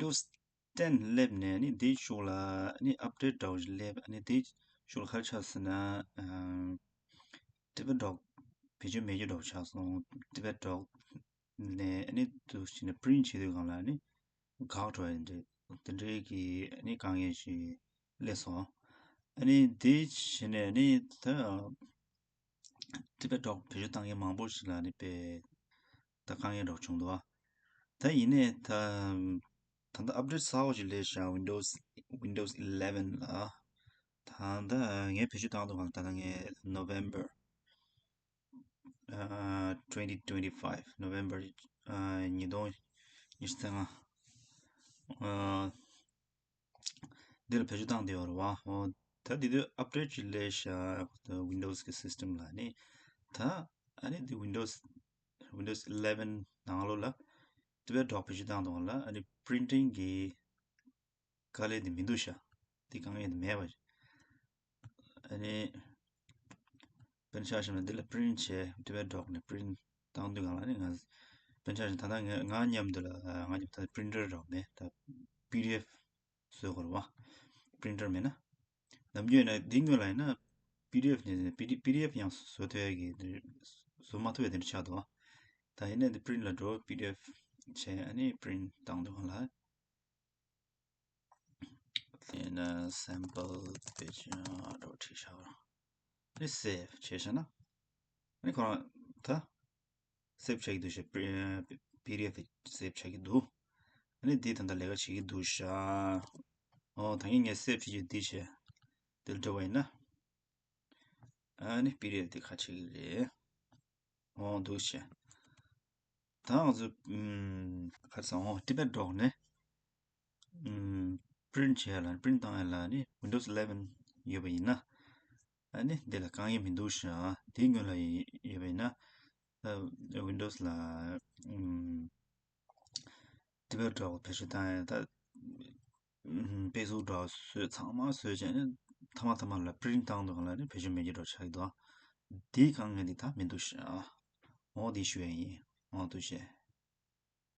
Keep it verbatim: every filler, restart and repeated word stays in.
Windows ten སླེབས་ནས་ནི་དེའི་ཤུགས་ལ་ནི་update འདྲ་བོ་ཞིག་སླེབས། ནི་དེའི་ཤུགས་ལ་ག་རེ་ཆགས་སོང་ན། ཨ། TipeDoc བེད་སྤྱོད་མེད་རྒྱུ་འདྲ་བོ་ཆགས་སོང་། TipeDoc ནས་ནི་དུ་ཕྱིན་ནས་print བྱེད་དུས་སྒང་ལ་ནི་འགག་འགྲོ་ཡ་འདྲ། དེ་འདྲའི་གི་ནི་དཀའ་ངལ་ཞིག་སླེབས་སོང་། ཨ་ནི་དེ་བྱས་ནས་ནི་ད་TipeDoc བེད་སྤྱོད་བཏང་མཁན་མང་པོ་ཞིག་ལ་ནི་དཔེ་ད་དཀའ་ངལ་འདྲ་བོ་བྱུང་འདུག་ཨ། ད་ཡིན་ནའི་ད་ད་ལྟ་update གསར་པ་ཞིག་སླེབས་ཤག Windows Windows eleven ལ། ད་ལྟ་ངས་བེད་སྤྱོད་བཏང་དུས་སྒང་ལ་ད་ལྟ་ངས་November ཨ། twenty twenty-five November ཨ། ཉིས་སྟོང་ཉི་ཤུ་རྩ་ལྔ། ཨ། འདི་ལ་བེད་སྤྱོད་བཏང་བསྡད་ཡོད་རེད་བ། འོ། ད་འདི་དུས་update ཅིག་སླེབས་ཤག Windows གི་system ལ་ནི། ད་ཨ་ནི་འདི་Windows Windows eleven ནང་ལོགས་ལ་TipeDoc བེད་སྤྱོད་བཏང་དུས་སྒང་ལ་ཨ་ནི་printing གི་དཀའ་ལས་འདི་མི་འདུག་ཤག་འདི་དཀའ་ངལ་འདི་མེད་པ། ཨ་ནི་དཔེར་ན་ཆ་བཞག་ན་འདི་ལ་print བྱས། TipeDoc ནས་print བཏང་དུས་སྒང་ལ་ནི་ང་། དཔེར་ན་ཆ་བཞག་ན་ད་ལྟ་ང་ང་མཉམ་དུ་ལ་ང་མཉམ་ད་printer འདྲ་བོ་མེད། ད་PDF བཟོ་དགོས་རེད་བ། printer མེད་ན། ནམ་རྒྱུན་ན་འདི་སྔོན་ལ་ཡིན་ན་PDF ནས་PDF ཡང་བཟོ་ཐུབ་ཡ་གི་བཟོ་མ་ཐུབ་ཡ་དེ་འདྲ་ཆགས་འདུག་བ། ད་ཡིན་ན་འདི་print ལ་འགྲོ། PDF བྱས། ཨ་ནི་print བཏང་དུས་སྒང་ལ། དེ་ན་sample page འདྲ་བོ་བྲིས་བཞག་ཨ་ནི་save བྱས་བཞག་ན། ཨ་ནི་ཁོ་རང་ད་save བྱ་གི་འདུག་ཤག PDF དེ་save བྱ་གི་འདུག་ཨ་ནི་འདི་ད་ལྟ་ལས་ཀ་བྱེད་ཀྱི་འདུག་ཤག་འོ། ད་ངས་ངས་save བྱེད་རྒྱུ་འདི་བྱས། འདི་ལ་འགྲོ་བ་ཡིན་ན། ཨ་ནི་PDF དེ་ཁ་ཕྱེ་གི་རེད། འོ་འདུག་བྱས། ད་ང་ཚོ་ཨམ། ག་རེ་ཟེར། འོ། TipeDoc ནས་ཨམ། print བྱེད་ཡ་ལ། print བཏང་ཡ་ལ་ནི་Windows eleven ཡོད་པ་ཡིན་ན། ཨ་ནི་འདི་ལ་དཀའ་ངལ་མི་འདུག་ཤག་དེའི་སྔོན་ལ་ཡོད་པ་ཡིན་ན། ཨ། Windows ལ་ཨམ། TipeDoc བེད་སྤྱོད་བཏང་ཡ་ད་ཨམ། དཔེ་གཟུགས་འདྲ་བོ་བཟོས། ཚང་མ་བཟོས་བྱས་ནས་མཐའ་མ་མཐའ་མ་ལ་print བཏང་དུས་སྒང་ལ་ནི་བེད་སྤྱོད་མེད་རྒྱུ་འདྲ་བོ་ཆགས་ཀྱི་འདུག་དེའི་དཀའ་ངལ་འདི་ད་མི་འདུག་ཤག་འོ། འདི་ཞུ་ཡ་ཡིན། འོ། འདུག་བྱས།